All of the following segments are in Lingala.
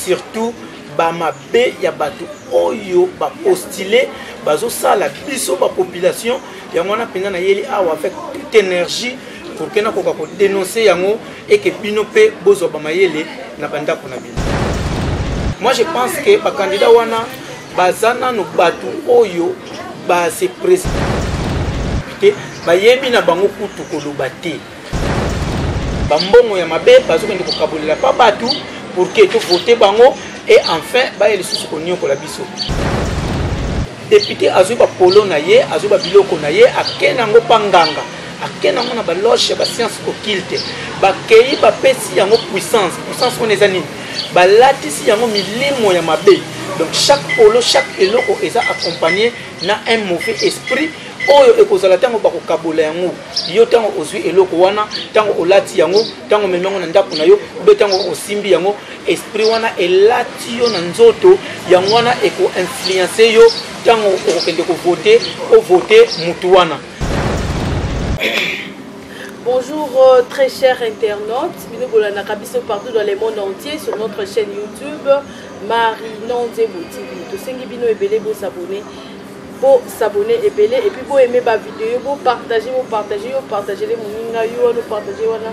Surtout bamabe ya bato oyo bapostule bazosala biso bapopulation. Yango wana mpenza nayeli awa avec toute énergie pour ke nakoka kodénonce yango, eke bino mpe bozwa bamayele na bandako na bino. Moi, je pense que bacandidat wana baza nano bato oyo base précipité, bayebi na bango kutu koloba te. Bambongo ya mabe bazokende kokabolela pa bato pour que tovote bango et enfin baya lisusu koniokola biso. Député azwi bapolo na ye, azwi babiloko na ye, ake nango mpa nganga, ake nango na baloge ya bascience occulte, bakei bapesi yango puissance. Puissance wana eza nini? Balatisi yango milimo ya mabe. Donc chaque polo, chaque eloko eza accompagné na un mauvais esprit oyo ekozala ntango bakokabola yango. Yo, ntango ozwi eloko wana, ntango olati yango, ntango omemi yango na ndako na yo, ube ntango osimbi yango, esprit wana elati yo na nzoto. Yango wana ekoinfluence yo ntango okokende kovote, ovote mutu wana. Bonjour très chers internautes, bino bolandaka biso partout dans le monde entier sur notre chaîne YouTube Marie Nzebo TV. Tosengi bino ebele bo s'abonner, bo s'abonner ebele et puis bo aimer ba vidéo, bo partager, bo partager, yo partager les moninga yo wana, partager wana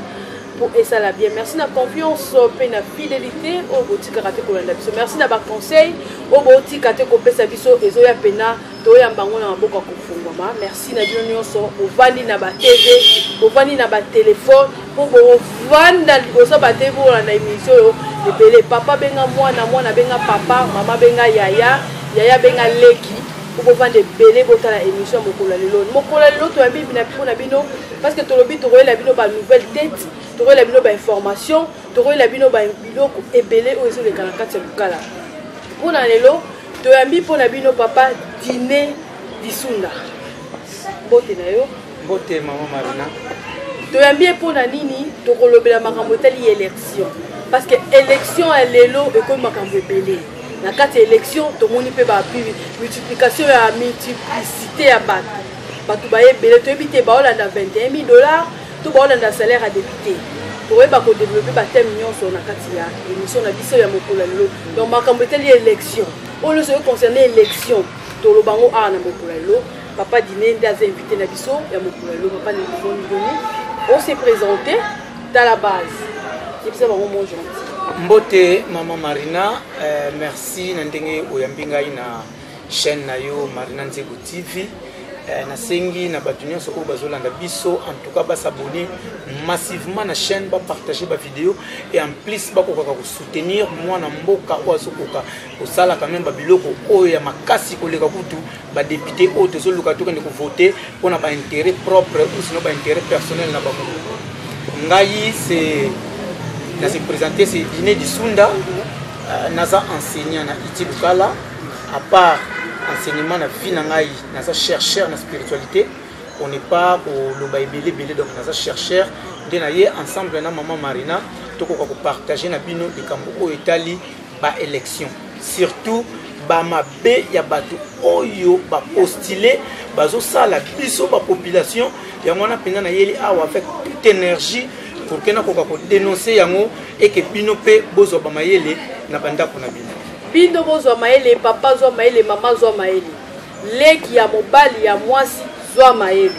pour esala bien. Merci na confiance pe na fidélité oyo botikaka te kolanda biso. Merci na ba conseil oyo botika te kopesa biso, ezoya pena toyamba yango na maboko ya kofungwama. Merci na bino nyonso bovandi na batv, bovandi na batelefone, mpo bovanda liboso ya batv bolanda émission oyo ebele. Papa benga mwana, mwana benga papa, mama benga yaya, yaya benga leki, mpo bovanda ebele botala émission ya mokolo ya lelo. Mokolo ya lelo toyambi mpona bino parce que tolobi tokoyela bino banouvelle tête, tokoyela bino bainformation, tokoyela bino biloko ebele oyo ezoleka na kati ya Lukala. Mpona lelo toyambi mpo na bino papa Dine Disunda. Mbote na yo. Mbote, mama Marina. Toyambi ye mpo na nini? Tokolobela makambo etali élection, parce que élection ya lelo ekomi makambo ebele na kati ya élection. Tomoni mpe bamultiplication ya multiplicité ya bato. Bato baye ebele, toyebi te baolanda 21 000 dollars to baolanda salaire ya député. Tokoyeba kodéveloppe bathème nyonso na kati ya émission na biso ya mokolo ya lelo. Donc makambo etali élection oyo nyonso econcerne élection, toloba yango awa na mokolo ya lelo. Papa Dine nde aza invité na biso ya mokolo ya lelo. Papa Dine, on s'est présenté dans la base, yebisa bango mon gentil. Mbote, mama Marina. Merci na ndenge oyambi ngai na chaîne na yo Marina Nzego TV. Nasengi na bato nyonso oyo bazolanda biso, en tout cas basabonner massivement na chaîne, bapartage bavideo et en plus bakokaka kosoutenir mwana mboka oyo azokoka kosala quand même babiloko oyo ya makasi koleka kutu badéputé oyo tozoluka tokende kovote mpona baintérêt propre ou sinon baintérêt personnel na bango. Ngai, c'est na se présenter, c'est Dine Disunda. Naza enseignant na ITI Lukala. À part enseignement na vie na ngai, naza chercheur na spiritualité. On n'est pas koloba ebele ebele. Donc naza chercheur nde na ye ensemble na mama Marina tokoka kopartage na bino likambo oyo etali baélection, surtout bamabe ya bato oyo bapostule bazosala biso bapopulation. Yango wana mpenza nayeli awa avec toute énergie pour ke nakoka kodénonce yango, eke bino mpe bozwa bamayele na bandako na bino. Bino bozwa mayele, papa zwa mayele, mama zwa mayele, leki ya mobali, ya mwasi zwa mayele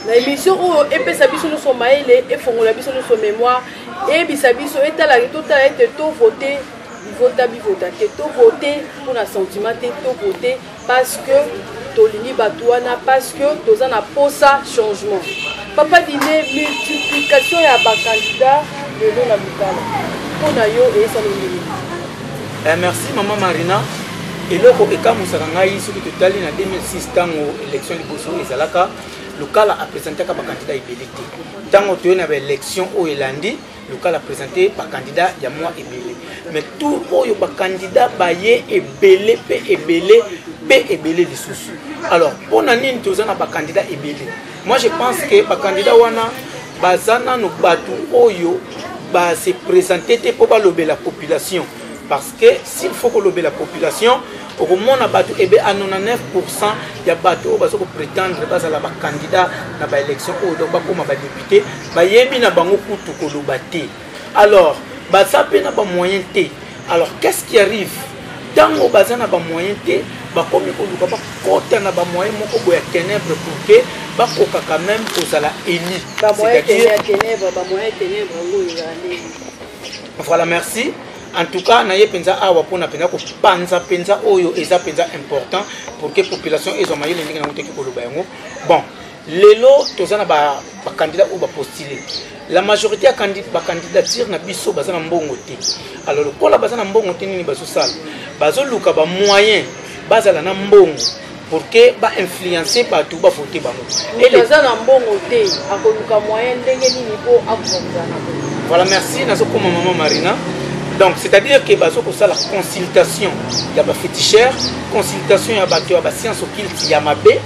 na émission oyo. Epesa biso nyonso mayele, efongola biso nyonso mémoire, eyebisa biso, etala, totala ete tovote bivota bivota te, tovote mpona sentiment te, tovote parce que tolingi bato wana, parce que toza na posa changement. Papa Dine, multiplication ya bacandidat lelo na Lukala, mpo na yo eyesali ndenge? Merci, mama Marina. Eloko ekamusaka ngai, soki totali na 2006, ntango élection liboso ezalaka, Lukala apresentaka bacandidat ebele te. Ntango toye na baélection oyo elandi, Lukala présente bacandidat ya mwa ebele, mais tour oyo bacandidat baye ebele mpe ebele mpe ebele lisusu. Alors mpo na nini toza na bacandidat ebele? Moi, je pense que bacandidat wana baza nano bato oyo base présente te mpo balobela population, parce que s'il faut kolobela population, okomona bato ebe a 99 ya bato oyo baza koprétendre bazala bacandidat na baélection oyo, donc bakóma badéputé, bayebi na bango kutu koloba te. Alors baza mpe na bamoyen te. Alors qu'est-ce qui arrive? Ntango baza na bamoyen te, bakomi koluka bakota na bamoyen moko boye ya ténèbre pour que bakoka quand même kozala élu. Voilà, merci. En tout cas, naye mpenza awa mpona mpenza kopanza mpenza oyo eza mpenza important pour que population ezwa mayele ndenge nango teki koloba yango. Bon, lelo toza na bacandidat oyo bapostule. La majorité ya bacandidature na biso baza na mbongo te. Alors lokola baza na mbongo te, nini bazosala? Bazoluka bamoyen bazala na mbongo pour que bainfluence bato bavote bango. Aza na mbongo te, akoluka moyen ndenge nini mpo akozala na mbongo? Voilà, merci. Nazokoma, mama Marina. Donc c'est à dire que bazo kosala consultation ya baféticheur, consultation ya bato ya bascience occulte ya mabe,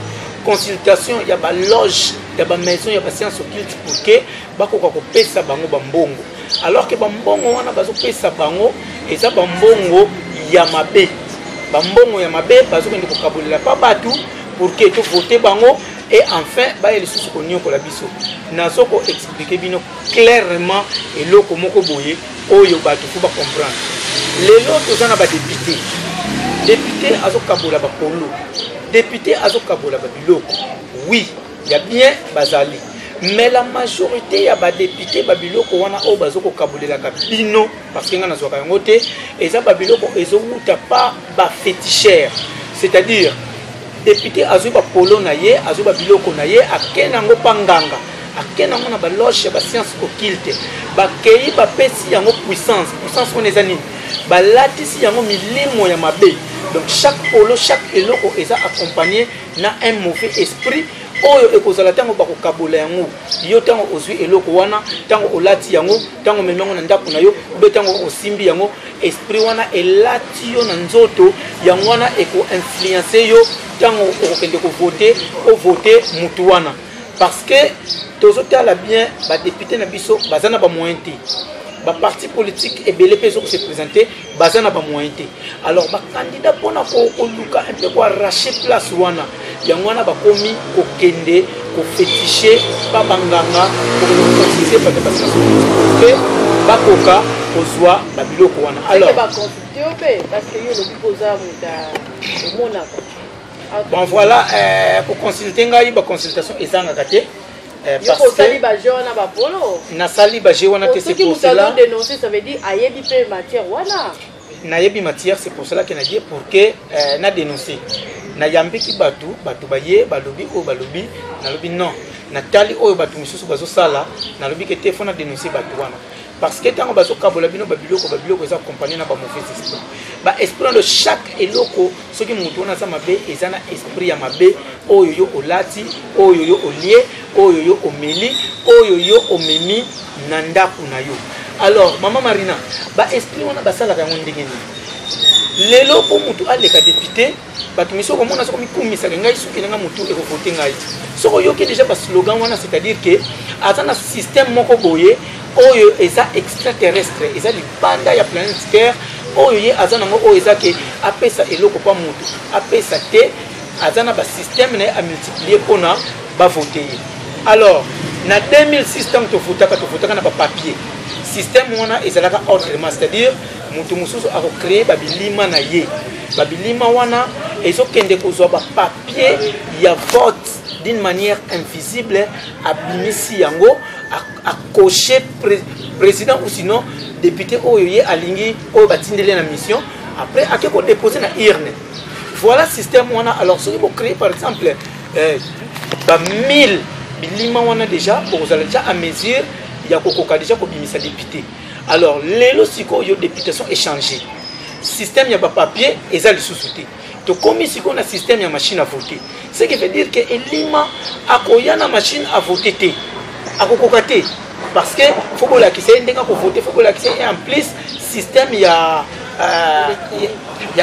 consultation ya baloge, ya bamaison ya bascience occulte, pour que bakoka kopesa bango bambongo. Alors que bambongo wana bazopesa bango eza bambongo ya mabe, bambongo ya mabe bazokende kokabolela pa bato pour que tovote bango et enfin baya lisusu koniokola biso. Nazo koexpliquer bino clairement eloko moko boye oyo bato faut bacomprendre. Lelo toza na badéputé. Député azokabola bapolo, député azokabola babiloko. Oui, ya bien bazali, mais la majorité ya badéputé, babiloko wana oyo bazokokabolelaka bino, parce que ngai nazwaka yango te, eza babiloko ezowuta pa baféticheur. C'est-à-dire député azwi bapolo na ye, azwi babiloko na ye, akende yango mpa nganga, akende yango na baloge ya bascience occulte, bakei bapesi yango puissance. Puissance wana eza nini? Balatisi yango milimo ya mabe. Donc chaque polo, chaque eloko eza accompagné na un mauvais esprit oyo ekozala ntango bakokabola yango. Yo ntango ozwi eloko wana, ntango olati yango, ntango omemi yango na ndako na yo, obe ntango osimbi yango, esprit wana elati yo na nzoto. Yango wana ekoinfluence yo ntango okokende kovote, ovote mutu wana. Parce que tozotala bien, badéputé na biso baza na bamoyen te. Baparti politique ebele mpe ezokose présente, baza na bamoyen te. Alors bacandidat, mpona koluka un peu koarrache place wana, yango wana bakomi kokende kofétiche pa banganga, kokende koconsulte bato bascience mpe bakoka kozwa babiloko wana. Alors baconsulte yo mpe, parce que yo olobi mpo oza moto omonaka. Bon voilà, koconsulte ngai, baconsultation ezangaka te. Osali baje wana, bapolo? Nasali baje wana te, c'est pour cela. Dénoncer, ça veut dire ayebi mpe matière wana. Nayebi matière, c'est pour cela que naye pour que na dénoncer. Nayambiki bato, bato baye, balobi oyo balobi, nalobi non. Natali oyo bato mosusu bazosala, nalobi ke te, faut na dénoncer bato wana, parce que ntango bazokabola bino babiloko, babiloko eza accompagné na bamauvais esprit. Baesprit de chaque eloko, soki motu wana aza mabe, eza na esprit ya mabe oyo yo olati, oyo yo olie, oyo yo omeli, oyo yo omemi na ndako na yo. Alors mama Marina, baesprit wana basalaka yango ndenge nini? Lelo mpo motu aleka député, bato misusu okomona soko mikumisaka: ngai soki nanga motu ekovote ngai. Soki oyoki déjà baslogan wana, c'est-à-dire que aza na système moko boye oyo eza extraterrestre, eza libanda ya planète Terre, oyo ye aza nango, oyo eza ke apesa eloko mpa motu apesa te. Aza na basystème na ye amultiplie mpona bavote ye. Alors na 2006, ntango tovotaka, tovotaka na bapapier. Système wana ezalaka autrement, c'est-à-dire moto mosusu akocrée babilima na ye. Babilima wana ezokende kozwa bapapier ya vote d'une manière invisible, abimisi yango, acoche président ou sinon député oyo ye alingi, oyo batindeli na mission. Après ake kodépose na urne. Voilà système wana. Alors soki bocréer par exemple ba 1000 bilima wana, déjà bokozala déjà à mesure ya kokoka déjà kobimisa député. Alors lelo sikoyo députation échangé, système ya bapapier eza lisusu te. Tokomi sikoyo na système ya machine à voter, ce qui veut dire que elima akoya na machine à voter te, akokoka te, parce que faut bolakisa ye ndenge akovote, faut bolakisa ye. En plus système ya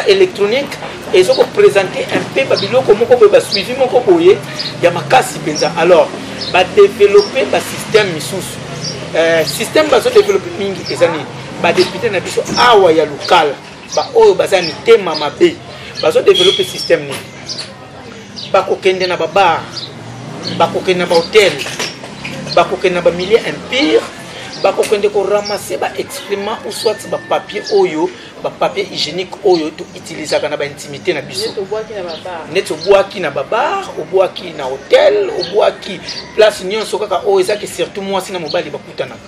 électronique ezokoprésente un peu babiloko moko boye, basuivi moko boye ya makasi mpenza. Alors badéveloppe basystème misusu. Système bazodéveloppe mingi eza nini? Badéputé na biso awa ya lokala, baoyo baza mitema mabe, bazodéveloppe système nini? Bakokende na babar, bakokende na bahotel, bakokende na bamilieu impur, bakokende koramasser baexcrément ou soit bapapier oyo. Bapapier hygiénique oyo toutilisaka na baintimité na biso, neti obwaki na babar, obwaki na hotel, obwaki place nyonso kaka oyo ezaki, surtout mwasi na mobali bakutanaka,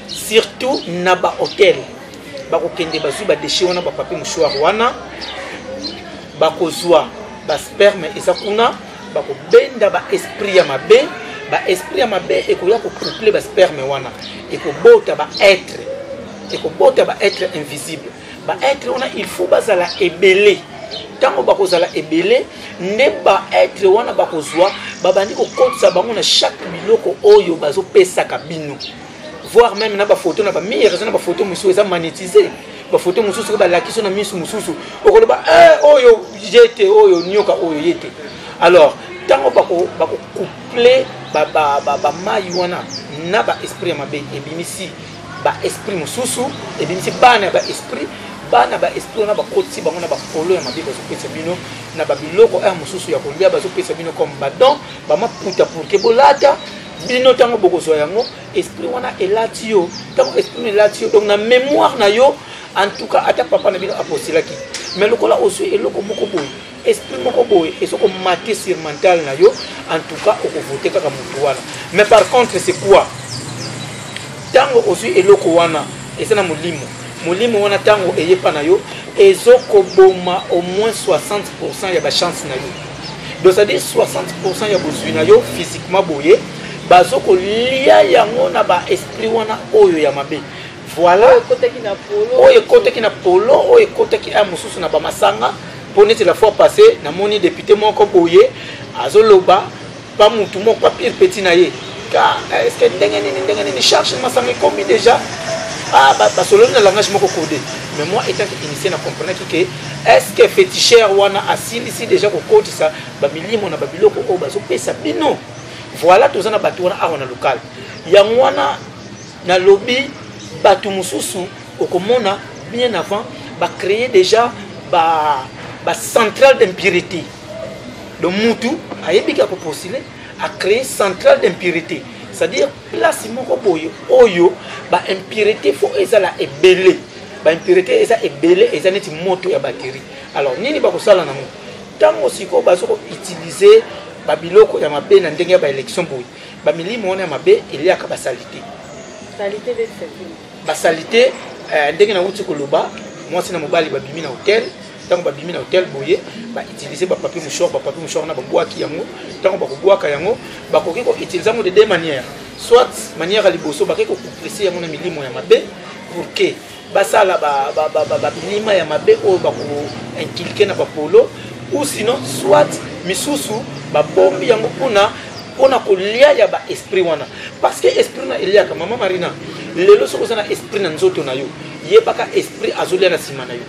surtout na bahotel. Bakokende, bazwi badéchets wana, bapapier mouchoir wana, bakozwa basperme eza kuna, bakobenda baesprit ya mabe. Baesprit ya mabe ekoya kocouple basperme wana, ekobota baêtre, ekobota baêtre invisible. Baêtre wana, il faut bazala ebele. Ntango bakozala ebele, nde baêtre wana bakozwa, babandi kokotisa bango na chaque biloko oyo bazopesaka bino, voire même na bafoto na bamire. Eza na bafoto mosusu eza magnétisé, bafoto mosusu soki balakisi na miso mosusu, okoloba: eh, oyo ye te, oyo nioka, oyo ye te. Alors ntango bakocouple bamai wana na baesprit ya mabe, ebimisi baesprit mosusu, ebimisi bana ya baesprit. Bana baesprit wana, bakotisi bango na bapolo ya mabe, bazopesa bino na babiloko aya mosusu ya kolia, bazopesa bino comme badon, bamaputa pour que bolata. Bino ntango bokozwa yango, esprit wana elati yo. Ntango esprit wana elati yo, donc na mémoire na yo, en tout cas ata papa na bino apostelaki, mais lokola ozwi eloko moko boye, esprit moko boye ezokomate sur mental na yo, en tout cas okovote kaka motu wana. Mais par contre, c'est quoi? Ntango ozwi eloko wana, eza na molimo. Molimo wana, ntango eyepa na yo, ezokoboma au moins 60 ya bachance na yo. Donc c'est-à-dire 60 ya bozwi na yo physiquement boye, bazokolia yango na baesprit wana oyo ya mabe. Voilà, oyo ekotaki na polo, oyo ekotaki aya mosusu na bamasanga. Mpo neti la fois passé, namoni député moko boye azoloba pa mutu moko, pa pire petit na ye ka: est ce que ndenge nini, ndenge nini charge masanga ekomi déjà? Ah, basololi na langage moko codé. Mais moi, étant que initié, na comprenaki que est ce que féticheur wana asilisi déjà kokotisa bamilimo na babiloko oyo bazopesa bino. Voilà, toza na bato wana awa na local. Yango wana nalobi, bato mosusu okomona bien avant bacréer déjà bacentrale d'impureté. Donc mutu ayebi kaka kopostule, acréer centrale d'impureté, c'est-à-dire place moko boye oyo baimpureté faut ezala ebele. Baimpureté eza ebele, eza neti moto ya batterie. Alors nini bakosala nango? Ntango sikoyo baza koutilize babiloko ya mabe na ndenge ya baélection boye, bamilimo wana ya mabe eliaka basaleté. Basaleté, ndenge nauti koloba, mwasi na mobali babimi na hotel. Ntango babimi na hotel boye, bautilize bapapier mouchoir. Bapapier mouchoir wana, babwaki yango. Ntango bakobwaka yango, bakoki koutilize yango de deux manières. Soit manière ya liboso, bakoki kocouple yango na milimo ya mabe pour que basala bamilima ya mabe oyo bakoinculque na bapolo, ou sinon soit misusu babombi yango mpona kolia ya baesprit wana, parce que esprit wana eliaka. Mama Marina, lelo soki oza na esprit na nzoto na yo, yebaka esprit azolia na nsima na yo,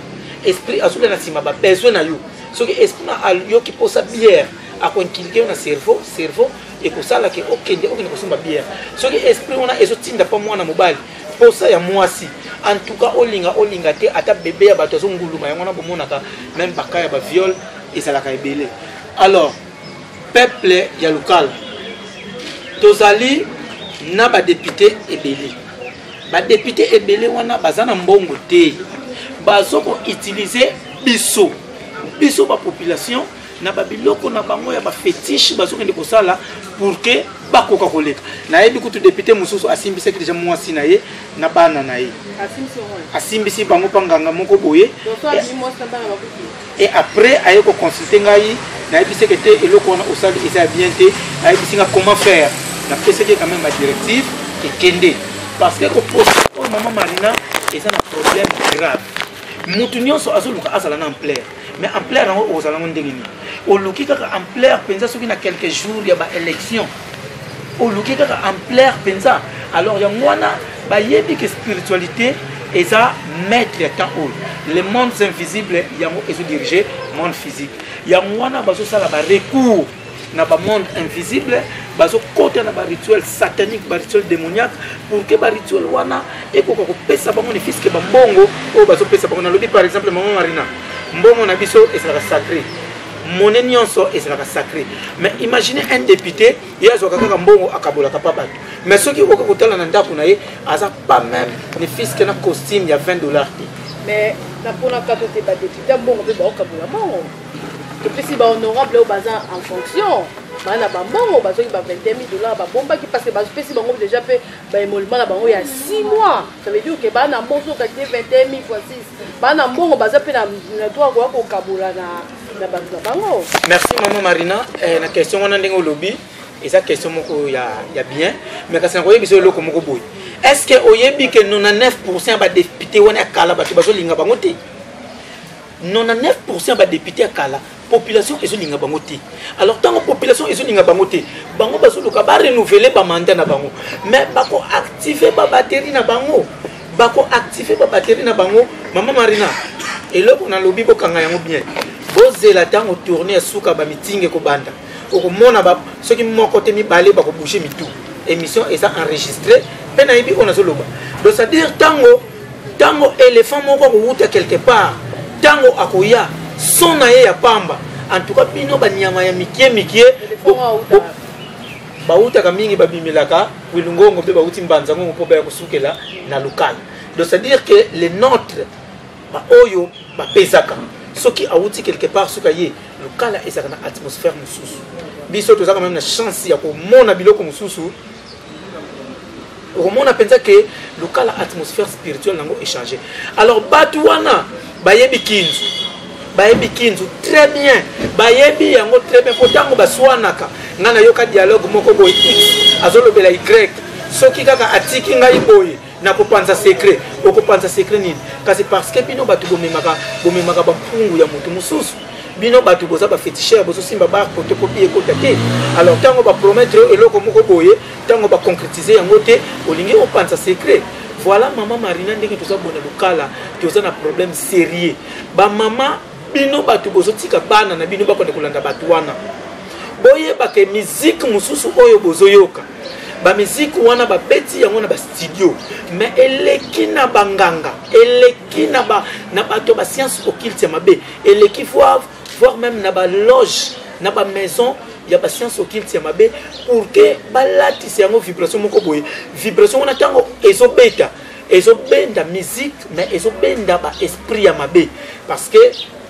esprit azolia na nsima babesoin na yo. Soki esprit na ayoki mposa bière, akoinculque yo na cerveau. Cerveau ekosalaka okende kosomba bière. Soki esprit wana ezotinda mpa mwana mobali posa ya mwasi, en tout cas olinga olinga te, ata bebe ya bato azonguluma. Yango wana bomonaka même baka ya baviol ezalaka ebele. Alors peuple ya local, tozali na badéputé ebele. Badéputé ebele wana baza na mbongo te, bazokoutilize biso, biso bapopulation, na babiloko na bango ya bafétiche bazokende kosala pour que bakoka koleka. Nayebi kutu député mosusu asimbisaki deja mwasi na ye na bana na ye, asimbisi bango mpa nganga moko boye, et après aye koconsulte ngai. Nayebisaki te, eloko wana osali eza ya bien te. Ayebisi nga comment faire, napesaki quand même badirective ekende, parce que koposte oyo, mama Marina, eza na problème grave. Mutu nyonso azoluka azala na ampleur, mais ampleur yango okozala yango ndenge nini? Oluki kaka ampleur mpenza soki na quelques jours ya baélection, oluki kaka ampleur mpenza. Alors yango wana bayebi ke spiritualité eza maître ya temps oyo. Le monde invisible, yango ezodirige monde physique. Yango wana bazosala barecours na bamonde invisible, bazokota na barituel satanique, barituel démoniaque, pour que barituel wana ekoka kopesa bango ne fût-ce que bambongo oyo bazopesa bango. Nalobi par exemple, mama Marina, mbongo na biso ezalaka sacré, monnaie nyonso ezalaka sacré. Mais imaginez un député, ye azwaka kaka mbongo, akabolaka pa bato, mais soki okoka kotala na ndako na ye, aza pas même ne fût-ce que na costume ya 20 dollars te. Mais naponaka to te badepute mbongo mpe baokabola mbongo. Topesi bahonorable oyo baza en fonction, baa na bambongo, bazwaki ba 21 000 dollars babombaki, parce que bazopesi bango déjà mpe baémolument na bango ya 6 mois. Ça veut dire que baa na mbongo. Soki okatine 21 000 fois 6, baa na mbongo, baza mpe na droit koya kokabola na bato na bango. Merci, mama Marina. Na question wana, ndenge olobi, eza question moko ya bien, mais kasi nakoyebisa eloko moko boye: est ce que oyebi ke 99 ya badepute wana ya kala, bato bazolinga bango te? 99 ya badepute ya kala, population ezolinga bango te. Alors ntango population ezolinga bango te, bango bazoluka barenouveler bamandat na bango, mais bakoactive babatterie na bango, bakoactive babatterie na bango. Mama Marina, eloko nalobi, bokanga yango bien. Bozela ntango tournée ya suka, bameeting ekobanda, okomona soki moko te, mibale bakobouge mitu. Émission eza enregistré mpe nayebi oyo nazoloba. Donc c'est à dire ntango éléphant moko akowuta quelque part, ntango akoya, son na ye ya pamba. En tout cas, bino banyama ya mikie mikie bawutaka mingi, babimelaka Wilungongo mpe bawuti Mbanza Ngongo mpo baya kosukela na Lukala. Donc c'est à dire que les nôtres, baoyo bapesaka, soki awuti quelque part, soki aye Lukala, ezalaka na atmosphère mosusu. Biso toza quand même na chance ya komona biloko mosusu. Okomona mpenza ke Lukala, atmosphère spirituelle nango échange. Alors bato wana bayebi Kinzu, bayebi Kinzu très bien, bayebi yango très bien, po ntango baswanaka, ngai nayoka dialogue moko boye, X azolobela Y: "Soki kaka atiki ngai boye, nakopanza secret." Okopanza secret nini kasi? Parce que bino bato bomemaka bampungu ya moto mosusu. Bino bato boza baféticheur, bozosimba bar photocopie ekota te. Alors ntango bapromettre eloko moko boye, ntango baconcrétise yango te, olingi opanza secret. Voilà, mama Marina, ndenge toza bona Lukala, toza na problème sérieux. Bamama, bino bato bozotika bana na bino bakonde kolanda bato wana, boyebaka musique mosusu oyo bozoyoka, bamiziki wana babeti yango na bastudio, mais eleki na banganga, eleki na bato ya bascience occulte ya mabe, eleki voire même na baloge, na bamaison ya bascience occulte ya mabe, pour que balatisa yango vibration moko boye. Vibration wana, ntango ezobeta, ezobenda musique, mais ezobenda baesprit ya mabe, parce que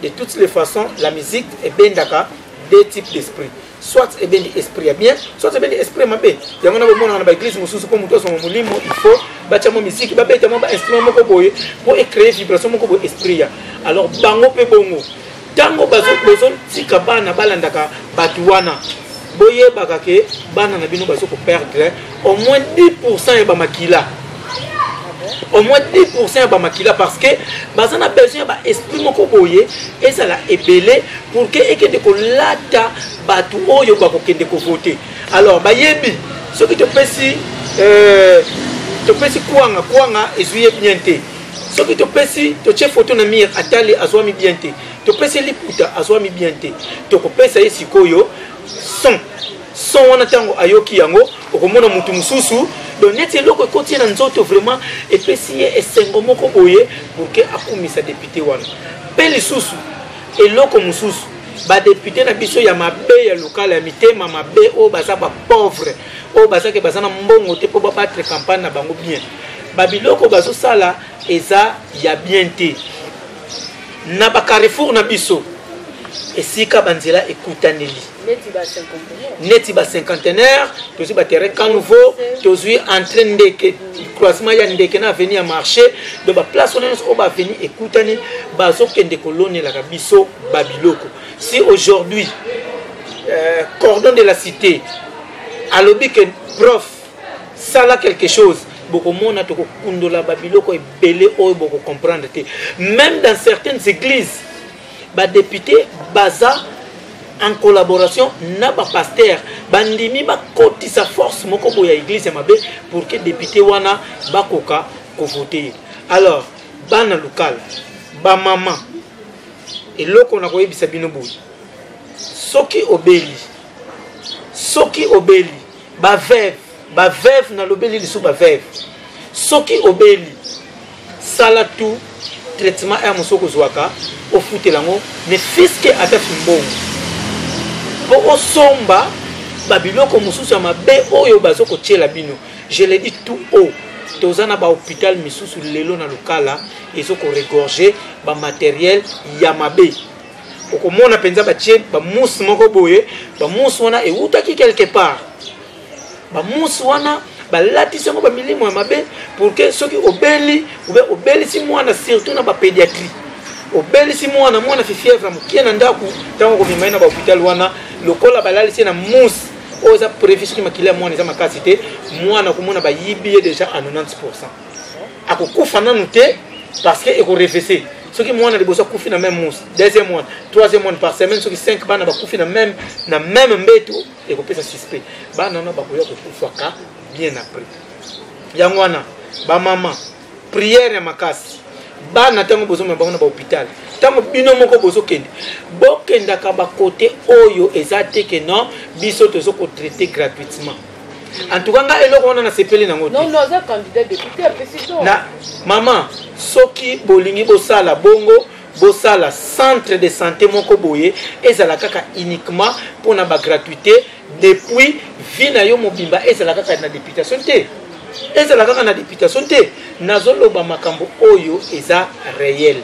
de toutes les façons, la musique ebendaka deux types d'esprit: soit ebendi esprit ya bien, soit ebendi esprit ya mabe. Yango na bomonaka na baeglise mosusu, mpo moto asoma molimo, il faut batia mwa musique, babeta mwa bainstrument moko boye mpo ecréer vibration moko boye, esprit ya. Alors bango mpe bongo, ntango bozotika bana balandaka bato wana, boyebaka ke bana na bino bazo koperdre au moins 10 ya bamakila, au moins 10 ya bamakila, parce que baza na besoin ya baesprit moko boye ezala ebele pour ke ekende kolata bato oyo bakokende kovote. Alors bayebi soki topesi kwanga, kwanga ezwi ye bien te. Soki topesi, totie photo na mur, atali, azwami bien te. Topesi liputa, azwami bien te. Tokopesa ye sikoyo son. Son wana, ntango ayoki yango, okomona motu mosusu, donc neti eloko ekoti ye na nzoto, vraiment epesi ye esengo moko boye pour ke akumisa député wana. Mpe lisusu eloko mosusu, badepute na biso ya mabe ya Lukala, ya mitema mabe, oyo baza bapauvre, oyo bazaki baza na mbongo te mpo babattre campagne na bango bien, babiloko bazosala eza ya bien te. Na bacarrefour na biso, esika banzela ekutaneli, neti bacinquantenaire, tozwi baterrain Camp Nouveau, tozwi entrée Ndeke, croisement ya Ndeke na avenue ya marché, donc baplace wana nyonso oyo baavenue ekutani, bazokende kolonelaka biso babiloko. Si aujourd'hui cordon de la cité alobi ke prof sala quelque chose, bokomona tokokundola babiloko ebele oyo bokocomprendre te. Même dans certaines églises, badepute baza en collaboration na bapaster, bandimi bakotisa force moko boye ya église ya mabe pour que député wana bakoka kovote ye. Alors bana Lukala, bamama, eloko na koyebisa bino boye: soki obeli, soki obeli, baveuve, baveuve, nalobeli lisusu baveuve, soki obeli, sala tout traitement ya mosu okozwaka, ofutela yango, ne fût-ce que ata fimbongo mpo osomba babiloko mosusu ya mabe oyo baza kotiela bino. Je le dis tout haut. Toza na bahôpital misusu lelo na Lukala ezo koregorge bamatériel ya mabe. Okomona mpenza batie bamousse moko boye, bamousse wana ewutaki quelque part, bamousse wana balatisi yango bamilimo ya mabe, pour que soki obeli obe obelisi mwana, surtout na bapédiatrie, obelisi mwana, mwana fifièvre mokie na ndako, ntango okomema ye na bahôpital wana, lokola balalisi ye na mousse oyo eza prévu, soki makili ya mwana eza makasi te, mwana komona bayibi ye déjà à 90%, akokufa nanu te, parce que ekorefese. Soki mwana liboso akufi na même mousse, deuxième mwana, troisième mwana, par semaine soki 5 bana bakufi na même mbeto, ekopesa suspect. Bana wana bakoya kokufaka bien après. Yango wana, bamama, prière ya makasi. Bana, ntango bozomema bango na bahôpital, ntango bino moko bozokende, bokendaka bakote oyo eza te ke non, biso tozo kotraite gratuitement. En tout cas, nga eloko wana nasepeli nango te. Non, non, aza candidat député, apesi don. Na mama, soki bolingi bosala bongo, bosala centre de santé moko boye ezala kaka uniquement mpona bagratuité depuis vie na yo mobimba. Ezala kaka na députation te, ezala kaka na députation te. Nazoloba makambo oyo eza réel,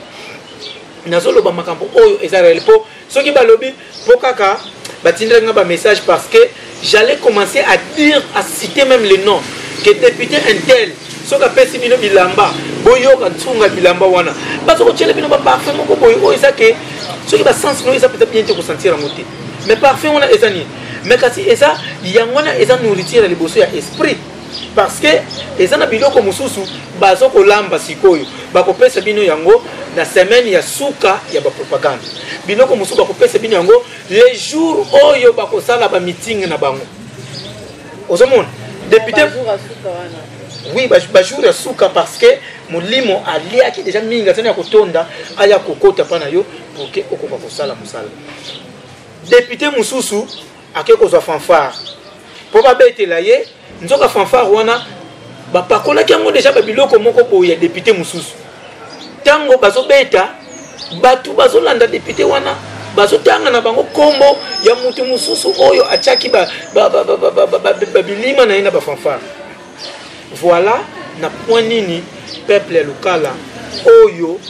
nazoloba makambo oyo eza réel, mpo soki balobi mpo kaka batindelaki nga bamessage, parce que j'allais commencer à dire, à citer même le nom, que député un tel, soki apesi bino bilamba, boyoka ntunga bilamba wana, baza kotiela bino baparfum moko boye oyo eza ke soki basens no eza peut-être bien te kosentir yango te. Mais parfum wana eza nini? Mais kasi eza yango wana, eza nourriture ya liboso ya esprit, parce que eza na biloko mosusu baza kolamba sikoyo, bakopesa bino yango na semaine ya suka ya bapropagande. Biloko mosusu bakopesa bino yango les jours oyo bakosala bameeting na bango. Ozomona député, oui, bajour ya suka, parce que molimo aliaki déjà mingi, azali ya kotonda, aya kokota mpa na yo pour que okoka kosala mosala. Député mosusu ake kozwa fanfare mpo babetela ye, nzoka fanfare wana bapakolaki yango déjà babiloko moko boye ya député mosusu. Ntango bazobeta, bato bazolanda député wana, bazotanga na bango nkombo ya motu mosusu oyo atiaki babilima na ye na bafanfare. Voilà na point nini peuple ya Lukala oyo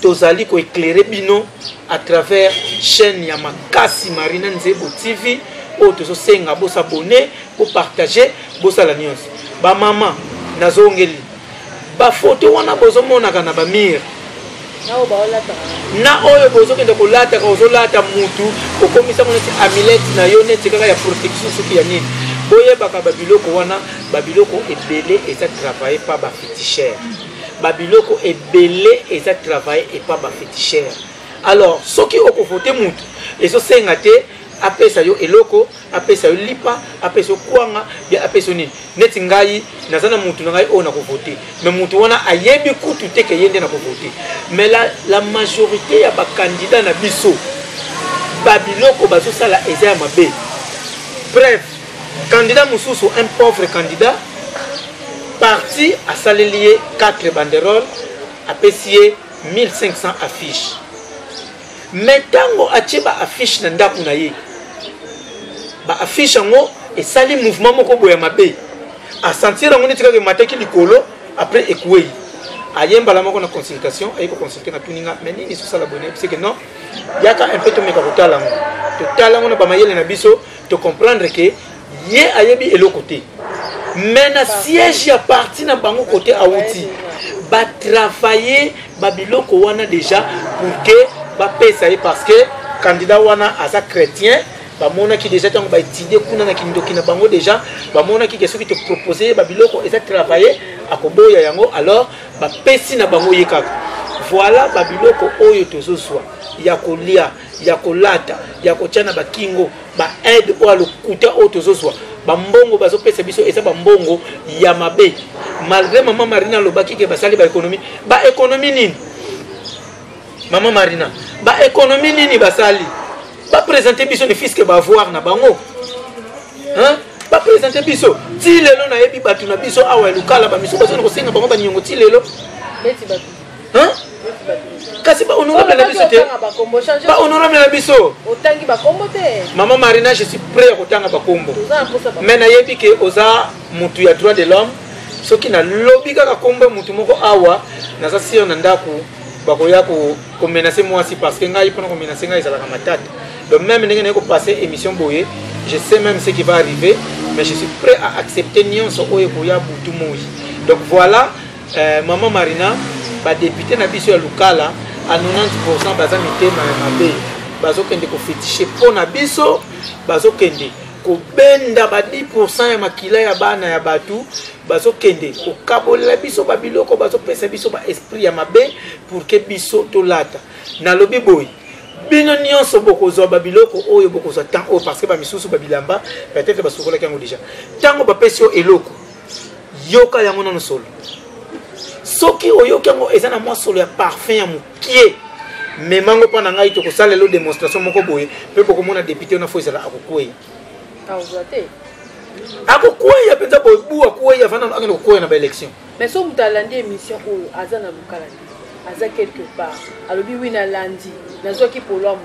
tozali koéclairer bino à travers chaîne ya makasi Marina Nzebo TV oyo tozosenga bosabonner, bopartage, bosala nyonso. Bamama, nazongeli bafoto wana bozomonaka na bamire na oyo bozokende kolataka, ozolata mutu, okomisango neti amulette na yo, neti kaka ya protection, soki ya nini. Boyebaka babiloko wana, babiloko ebele eza travaille pa baféticheur, babiloko ebele eza travaille epa baféticheur. Alors soki okovote mutu, ezosenga te apesa yo eloko, apesa yo lipa, apesa yo kwanga, ya apesa yo nini. Neti ngai naza na mutu na ngai oyo nakovote, mais mutu wana ayebi kutu te ke ye nde nakovote. Mais la majorité ya bakandidat na biso, babiloko bazosala eza ya mabe. Bref, candidat mosusu, un pauvre candidat, parti asaleli ye 4 banderole, apesi ye 1500 affiche. Mais ntango atie baaffiche na ndako na ye, baaffiche yango esali mouvement moko boye ya mabe, asentir yango neti kaka emataki likolo, après ekwei. Aye mbala moko na consultation, aye koconsulte, natuni nga: mais nini ezosala boye? Nayebisi ke non, yaka un peu, tomeka kotala yango. Totala yango na bamayele na biso, tocomprendre ke ye ayebi eloko te, mais na siège ya parti na bango kote awuti, batravaille babiloko wana déjà pour que bapesa ye, parce que candidat wana aza chrétien. Bamonaki déjà ntango baétudie kuna na kindoki na bango, déjà bamonaki ke soki topropose ye babiloko eza travaille, akoboya yango. Alors bapesi na bango ye kaka. Voilà babiloko oyo tozozwa ya kolia, ya kolata, ya kotia na bakingo, baaide oyo alokuta oyo tozozwa, bambongo bazopesa biso eza bambongo ya mabe. Malgré mama Marina alobaki ke basali baéconomie, baéconomie nini, mama Marina? Baéconomie nini basali? Baprésente biso ne fût-ce que baavoir na bango, hein? Baprésente biso. Ti lelo nayebi bato na biso awa ya Lukala, bamiso bazoni kosenga bango baniongo ti lelo. Hein? Kasi bahonorable na biso te, bahonorable na biso. Otangi bakombo te. Mama Marina, je suis prêt ya kotanga bakombo, mais nayebi ke oza motu ya droit de l'homme. Soki nalobi kaka kombo ya motu moko awa, naza sire na ndako bakoya komenace mwasi, parce que ngai mpona komenace ngai ezalaka matata. Donc même ndenge naye kopasser émission boye, je sais même ce qui va arriver, mais je suis prêt à accepter nyonso oyo ekoya butu moi. Donc voilà, Mama Marina, badéputé na biso ya Lukala à 90 baza mitema ya mabe, bazokende koféticher mpo na biso, bazokende kobenda ba 10 ya makila ya bana ya bato, bazokende kokabolela biso babiloko, bazopesa biso baesprit ya mabe pour que biso tolata. Nalobi boye, bino nyonso bokozwa babiloko oyo bokozwa temps oyo, parce que bamisusu babilamba peut-être basukolaki yango déjà. Ntango bapesi yo eloko, yoka yango nano solo. Soki oyoki yango eza na mwa solo ya parfum ya mokie, memango mpo na ngai, tokosalela démonstration moko boye mpe bokomona député wana fo ezala akokweya. Akozwa te. Akokweya mpenza boye, bu akweya, vanda akende kokweya na baélection. Mais so moto alandi émission oyo, aza na Lukala te, aza quelque part, alobi: "Wi, nalandi, nazwaki polo ya motu,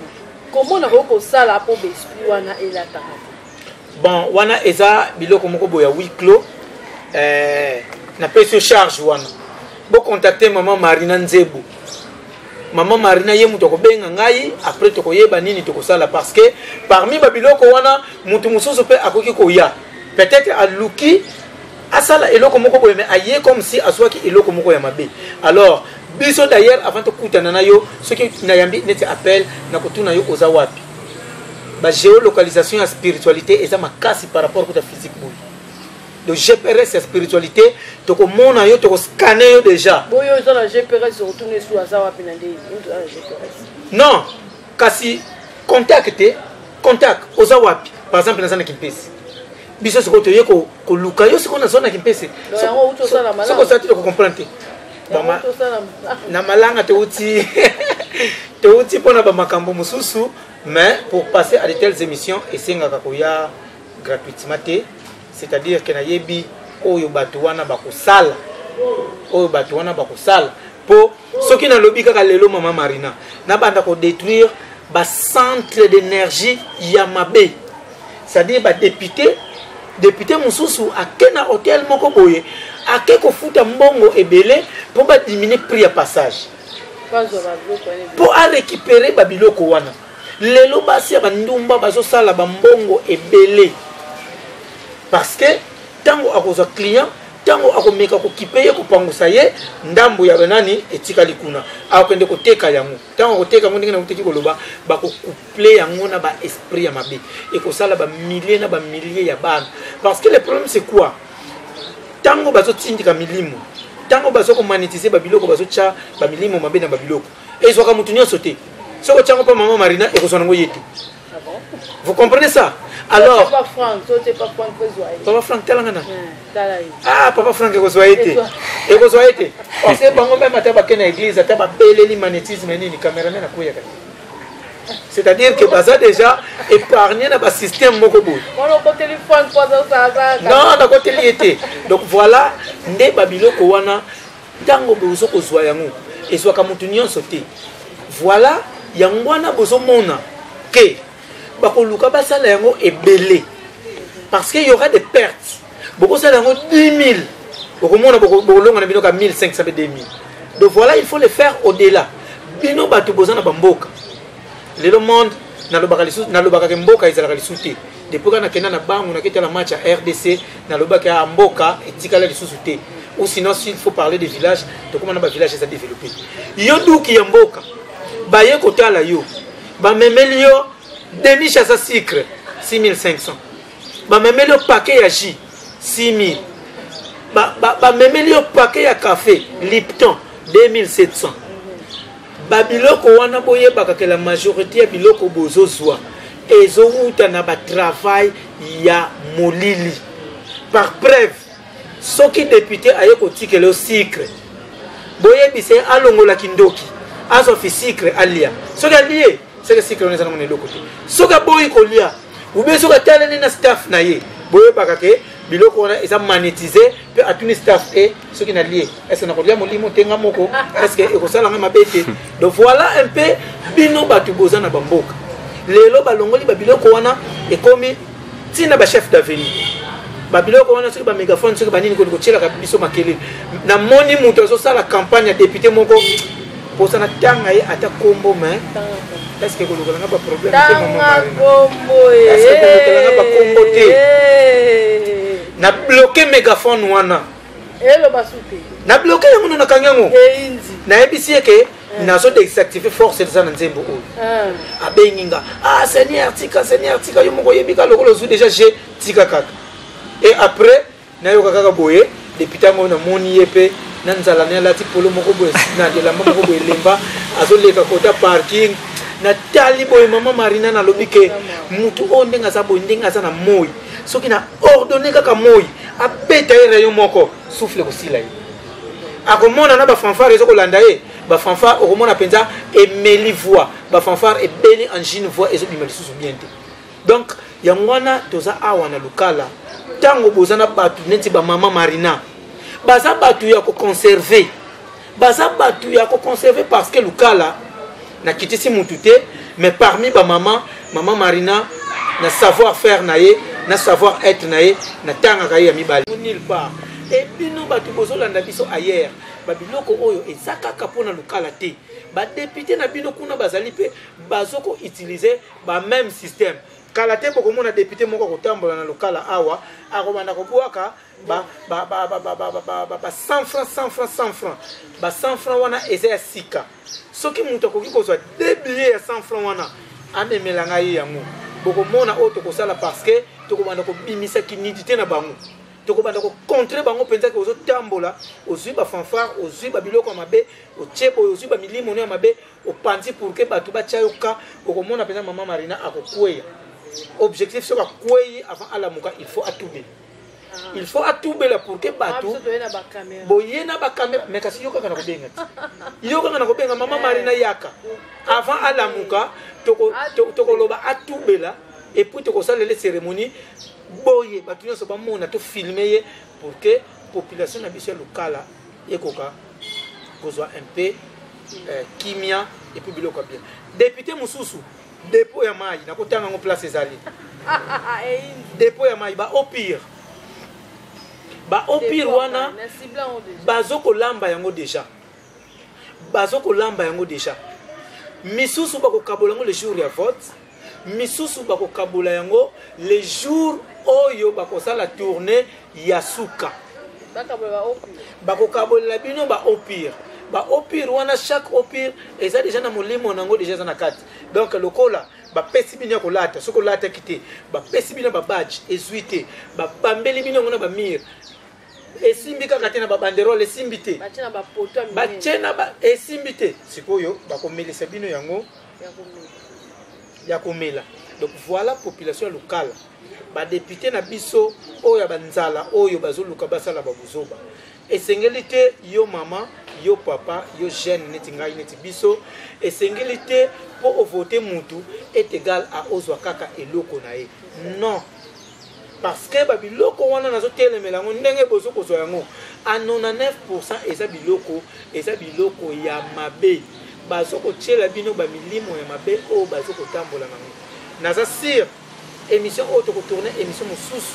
comment nakoki kosala mpo baesprit wana elataka te?" Bon, wana eza biloko moko boye ya huis clos. Napesi yo charge wana, bocontacte Mama Marina Nzebu. Mama Marina ye moto akobenga ngai, après tokoyeba nini tokosala, parce que parmi babiloko wana, moto mosusu mpe akoki koya, peut-être aluki asala eloko moko boye, mais aye comme si azwaki eloko moko ya mabe. Alors biso d'ailleurs, avant tokutana na yo, soki nayambi neti appel, nakotuna yo: "Oza wapi?" Bagéolocalisation ya spiritualité eza makasi par rapport kuta physique boye. Donc GPS ya spiritualité, tokomona yo, tokoscanner yo déjà. Boyo oza na GPS, otuna esu aza wapi na nde oza na GPS. Non, kasi contact te, contact, oza wapi? Par exemple, naza na Kimpesi, biso sikoyo toye koluka yo sikoyo, naza na Kimpesi. Donc yango outi osala malamu. Soki osala te, tokocomprendre te. Yango tosala. Na malanga touti, touti mpona bamakambo mosusu, mais pour passer à de telles émissions, esengaka koya gratuitement te. C'est-à-dire que nayebi oyo bato wana bakosala, oyo bato wana bakosala, mpo soki nalobi kaka lelo, Mama Marina, nabanda kodétruire bacentre d'énergie ya mabe, c'est-à-dire badéputé, député mosusu ake na hotel moko boye, ake kofuta mbongo ebele mpo badiminuer prix ya passage. Bazwa babiloko wana ebele. Mpo arécupérer babiloko wana. Lelo basi ya bandumba bazosala bambongo ebele, parce que ntango akozwa client, ntango akomeka kokipe ye, kopangusa ye ndambo ya banani etikali kuna, akokende koteka yango. Ntango akoteka yango, ndenge nakoteki koloba, bakocouple yango na baesprit ya mabe, ekosala bamilliers na bamilliers ya bana. Parce que le problème, c'est quoi? Ntango bazotindika milimo, ntango bazokomonétiser babiloko, bazotya bamilimo mabe na babiloko, ezwaka motu nyonso te. Soki otyango mpa Mama Marina, ekozwa nango ye te. Ah bon? Vous comprenez ça? Alors Papa Frank, so te Papa Frank kozwa ye. Papa Frank, talanga na. Tala ye. Ah, Papa Frank ekozwa ye te. Ekozwa ye te, parce que bango même ata bake na église, ata babeleli magnétisme nini, cameraman akweyaka te. C'est-à-dire que baza déjà épargné na basystème moko boye. Wana okoteli Frank po azosala. Non, nakoteli ye te. Donc voilà nde babiloko wana, ntango bozo kozwa yango, ezwaka motu nyonso te. Voilà, yango wana bozomona ke bakoluka basala yango ebele, parce que y aura des pertes. Bokosala yango 10 000, bokomona bokolonga na bino ka 1500 mpe 2000. Donc voilà, il faut le faire au-delà. Bino bato boza na bamboka lelo, monde nalobaka lisusu, nalobaka ke mboka ezalaka lisusu te. Depuis kaka nakenda na bango, naketala match ya RDC, nalobaki ya mboka etikala lisusu te. Ou sinon, s'il faut parler de village, tokóma na bavillage eza développé. Yo duki ya mboka, baye kotala yo, bamemeli yo demi chasa sucre 6500, bamemeli yo paquet ya jus 6000, bamemeli yo paquet ya café Lipton 2700. Babiloko wana, boyebaka ke la majorité ya biloko bozozwa ezowuta na batravail ya molili. Par preuve, soki député aye kotikela yo sucre, boyebisa ye alongolaki ndoki, azwa fi sucre alia. Soki alie, seke sucre wana eza nango na eloko te. Soki aboyi kolia, ube soki ataleli na staff na ye, boyebaka ke biloko wana eza magnétisé. Mpe atuni staff e: "Soki nalie, est-ce nakolia molimo te nga moko? Est-ce ekosalanga mabe te?" Donc voilà un peu. Bino bato boza na bamboka lelo, balongoli babiloko wana, ekomi ntina bachef d'avenue. Babiloko wana, soki bamégaphone, soki banini, koni kotielaka biso makelele. Namoni moto azosala campagne ya député moko, mposa natanga ye ata kombo, mais est ce que kolukela nga baproblème te, mama Marina? Est ce que kolukela nga bakombo te? Na bloqué mégaphone wana. Eloba su te. Na bloqué yango, no nakangi yango. Eyindi. Nayebisi ye ke nazo désactive force eza na nzembo oyo. Abengi nga: "Ah seigneur, tika, seigneur, tika, yo moko oyebi ka lokola ozwi déjà, je tika kaka." Et après nayoka kaka boye, député yango namoni ye mpe na nzala na alati polo moko boye na elamba moko boye elemba, azoleka kota parking. Natali boye, mama Marina, nalobi ke mutu oyo ndenge aza boye, ndenge aza na moi, soki na ordonne kaka moi abeta ye rayon moko, souffle kosila ye, akomona na bafanfare eza kolanda ye. Bafanfare okomona mpenza emeli voix, bafanfare ebeli angine, voix ezobima lisusu bien te. Donc yango wana toza awa na Lukala. Ntango boza na bato neti bamama Marina, baza bato ya koconserve, baza bato ya koconserve, parce que Lukala nakitisi mutu te, mais parmi bamama, mama Marina na savoir faire na ye, na savoir être na ye, natangaka ye ya mibale nulle part. E bino bato bozolanda biso ailleurs, babiloko oyo eza kaka mpona Lukala te. Badéputé na bino kuna bazali mpe bazokoutiliser bameme système. Kala te bokomona député moko akotambola na Lokala awa, akobanda kobwaka ba 100 francs, 100 francs, 100 francs. Ba 100 francs wana eza ya sika. Soki moto akoki kozwa deux billets ya 100 francs wana, amemela ngai yango, bokomona oyo tokosala, parce que tokobanda kobimisa kinidité na bango, tokobanda kocontre bango mpenza ke ozotambola, ozwi bafanfare, ozwi babiloko ya mabe, otie boye, ozwi bamilimo no ya mabe, opanzi pour que bato batya yo ka. Okomona mpenza mama Marina akokweya. Objectif, soki akwei, avant alamuka, il faut atubela, il faut atubela pour que bato boye na bacaméra. Mais kasi yo kaka na kobenga ti, yo kaka na kobenga mama Marina yaka, avant alamuka tokoloba atubela, et puis tokosalela cérémonie boye, bato nyonso bamona, tofilme ye pour que population na biso ya Lokala ekoka kozwa un peu kimia. Et puis biloko ya bien, député mosusu, dépôt ya mai, nakotanga yango place ezali, dépôt ya mai, baeau pure, baeau pure wana bazokolamba yango déjà, bazokolamba yango déjà. Misusu bakokabola yango le jour ya vote, misusu bakokabola yango le jour oyo bakosala tournée ya suka. Bakokabolela bino baeau pure. Baeau pure wana, chaque eau pure eza déjà na molimo nango, déjà eza na kati. Donc lokola bapesi bino ya kolata, soki olataki te, bapesi bino babadge, ezwi te, babambeli bino yango na bamire, esimbi kaka te, na babanderole esimbi te, batie na esimbi te, sikoyo bakomelisa bino yango ya komela. Donc voilà, population ya Lokala, badéputé na biso oyo ya banzala oyo bazoluka basala babuzoba, esengeli te. Yo mama, yo papa, yo jeune neti ngai, neti biso, esengeli te mpo ovote mutu est égal a ozwa kaka eloko na ye. Non, parce que babiloko wana nazotelemela yango, ndenge bozo kozwa yango a 99 eza biloko, eza biloko ya mabe. Bazo kotiela bino bamilimo ya mabe oyo bazo kotambola nango. Naza sûr, émission oyo tokotourne émission mosusu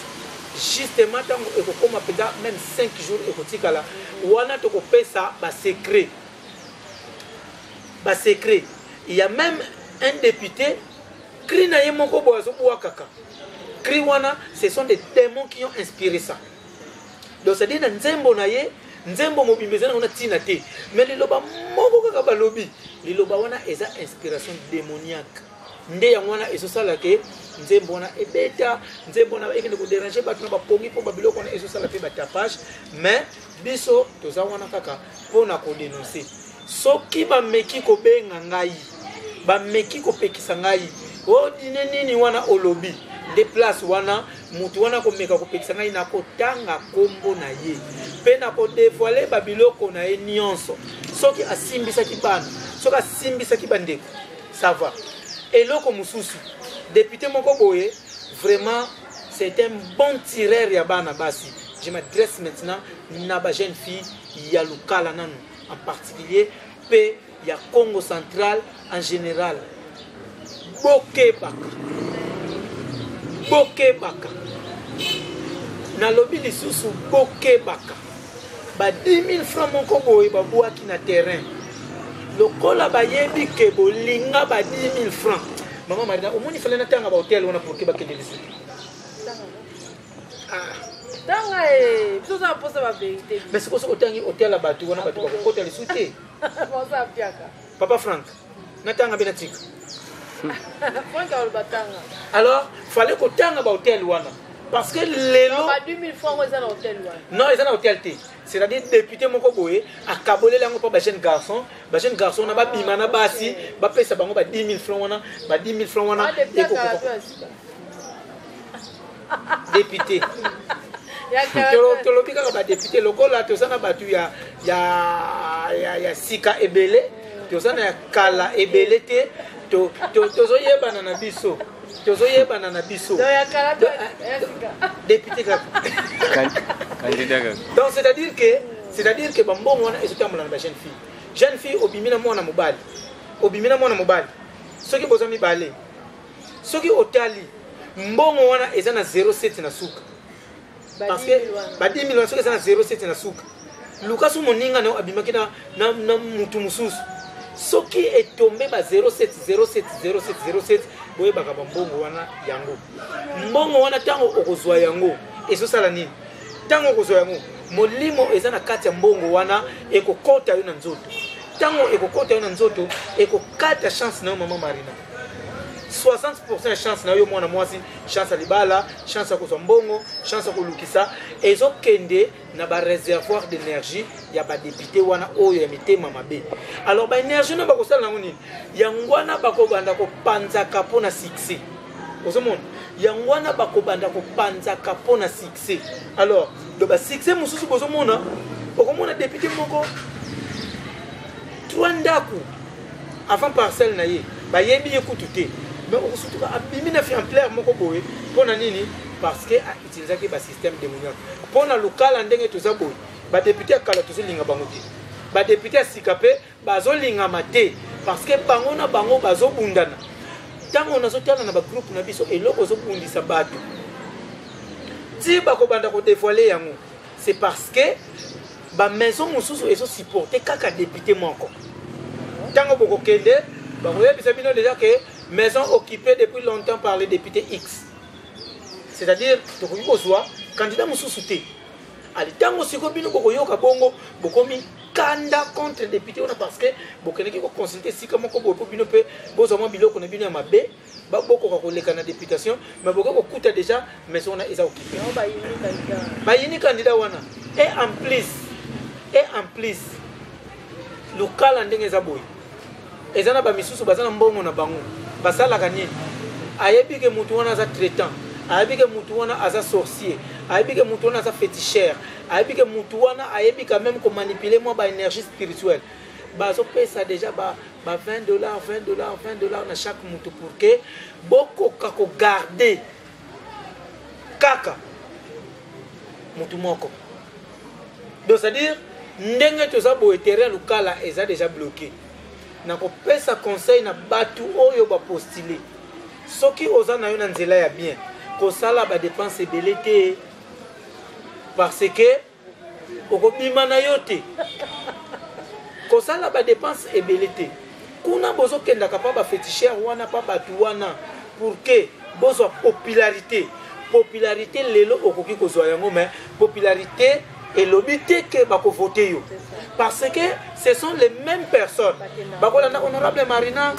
justement ntango ekokóma mpenza même 5 jours ekotikala wana, tokopesa basecret, basecret. Il y a même un député, cri na ye moko boye azobwakaka cri wana, ce sont des démons qui ont inspiré ça. Donc c'est à dire na nzembo na ye, nzembo mobimba eza nango na ntina te, mais liloba moko kaka balobi, liloba wana eza inspiration démoniaque. Nde yango wana ezosala ke nzembo wana ebeta, nzembo wana ekende kodéranger bato na bapongi, mpo babiloko wana ezosala mpe batapage. Mais biso toza wana kaka mpona kodénoncer. Soki bameki kobenga ngai, bameki kopekisa ngai, odine nini wana olobi nde place wana, motu wana komeka kopekisa ngai, nakotanga nkombo na ye mpe nakodévoiler babiloko na ye nyonso. Soki asimbisaki bana, soki asimbisaki bandeko, ça va. Eloko mosusu, député moko boye, vraiment c'est un bon tireur ya bana basi. Je m'adresse maintenant na bajeune fille ya Lukala nanu en particulier, mpe ya Congo Central en général: bokebaka, bokebaka. Nalobi lisusu, bokebaka ba 10 000 francs moko boye babwaki na terrain, lokola bayebi ke bolinga ba 10 000 francs. Mama Marina, omoni, fale natanga bahotel wana pour ke bakende lisusu. Ah. Tanga e, biso oza na mposa bavérité. Mais sikoyo soki otangi hotel ya bato wana, bato bakokota lisusu te. Baza piaka. Papa Frank, natanga mpe natika. Frank aloba tanga. Alors fallait kotanga bahotel wana parce que lelo ba 10 000 francs eza na hotel wana. Non, eza na hotel te. C'est-à-dire député moko boye akaboleli yango mpo bajeune garçon, bajeune garçon wana babima na basi, bapesa bango ba 10 000 francs wana, ba 10 000 francs wana. Ah, député akala to ya sika? Député. Ya kala. Tolobi kaka badéputé, lokola toza na bato ya sika ebele, toza na ya kala ebele te. Tozoyebana na biso, tozoyebana na biso. Donc ya kala to ya sika? Député kaka. Candidat kaka. Donc c'est-à-dire que bambongo wana ezotambola na bajeune fille. Jeune fille obimi na mwana mobali, obimi na mwana mobali, soki boza mibale, soki otali mbongo wana eza na 07 na suka. Ba Parce 10 que 000 wana. Ba 10 000 wana, soki eza na 07 na suka, luka so moninga na yo abimaki na mutu mosusu, soki etombe ba 07 07 07 07, boyebaka bambongo wana yango. Mbongo wana, ntango okozwa yango, ezosala nini? Ntango okozwa yango, molimo eza na kati ya mbongo wana ekokɔta yo na nzoto. Ntango ekokɔta yo na nzoto, ekokata chance na yo. Mama Marina, 60% ya chance na yo, mwana mwasi, chance ya libala, chance ya kozwa mbongo, chance ya kolukisa, ezokende na baréservoir d'énergie ya badéputé wana oyo ya mitema mabe. Alors baénergie wana bakosala yango nini? Yango wana bakobanda kopanzaka mpo na succès. Ozomona, yango wana bakobanda kopanzaka mpo na succès. Alors do basuccès mosusu bozomona, okomona député moko, trois ndako avant parcelle na ye, bayebi ye kutu te, mais okosutuka abimi na fiamplaire moko boye. Mpo na nini? Parce que autilisaki basystème démoniaque. Mpo na lokala ndenge toza boye, badéputé ya kala tozolinga bango te, badéputé ya sika mpe bazolingama te, parce que bango na bango bazobundana. Ntango nazotala na bagroupe na biso, eloko ozobundisa bato ti bakobanda kodévoiler yango, c'est parce que bamaison mosusu ezosupporte kaka député moko. Ntango bokokende, bakoyebisa bino déjà que maison occupée depuis longtemps par le député X, c'est-à-dire tokoki kozwa candidat mosusu te. Ali ntango sikoyo bino bokoyoka bongo, bokomi kanda contre député wana, parce que bokendeki koconsulte esika moko boye mpo bino mpe bozwa mwa biloko na bino ya mabe, bokoka koleka na députation, mais bokoki kokuta déjà maison wana eza occupé. Yango bayini candidat. Bayini candidat wana. Et en plus lokala ndenge eza boye, eza na bamisusu baza na mbongo na bango, basalaka nini? Ayebi ke mutu wana aza traitant, ayebi ke mutu wana aza sorcier, ayebi ke mutu wana aza féticheur, ayebi ke mutu wana ayebi quand même komanipuler mwa baénergie spirituelle. Bazopesa déjà ba 20 $, 20 $, 20 $ na chaque mutu pour ke bokoka kogarder kaka mutu moko. Donc c'est-à-dire ndenge toza boye, terrain lokala eza déjà bloqué. Nakopesa conseil na bato oyo bapostule: soki oza na yo na nzela ya bien, kosala badépense ebele te, parce que okobima na yo te. Kosala badépense ebele te. Kuna bozokendaka mpa baféticheur wana, mpa bato wana, pour que bozwa popularité. Popularité lelo okoki kozwa yango, mais popularité elobi te ke bakovote yo, parce que ce sont les mêmes personnes bakolanda honorable Marina,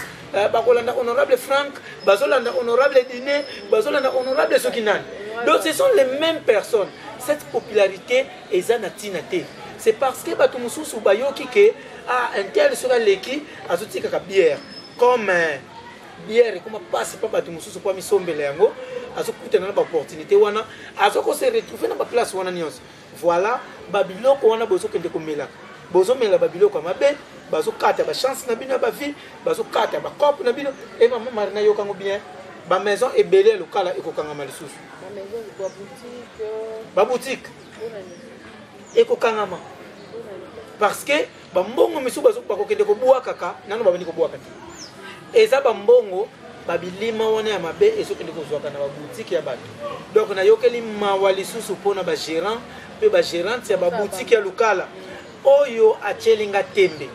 bakolanda honorable Frank, bazolanda honorable Dine, bazolanda honorable soki nani. Donc ce sont les mêmes personnes. Cette popularité eza na ntina te. C'est parce que bato mosusu bayoki ke ah, un tel soki aleki azotikaka bière, comme bière ekoma mpasi mpa bato mosusu mpo amisombela yango, azokutana na baopportunité wana, azokose retrouver na baplace wana nyonso. Voilà babiloko wana bozokende komelaka, bozomela babiloko ya mabe, bazokata bachance na bino ya bavie, bazokata bacope na bino. E mama Marina, yokango bien, bamaison ebele ya lokala ekokangama lisusu. Baboutique ekokangama parce que bambongo misusu bakokende kobwakaka nano, babandi kobwaka te. Eza bambongo. Babilima wana ya mabe ezokende kozwaka na baboutique ya bato. Donc nayokeli mawa lisusu mpona bagérant mpe bagérante ya baboutique ya Lukala oyo atieli nga tembe.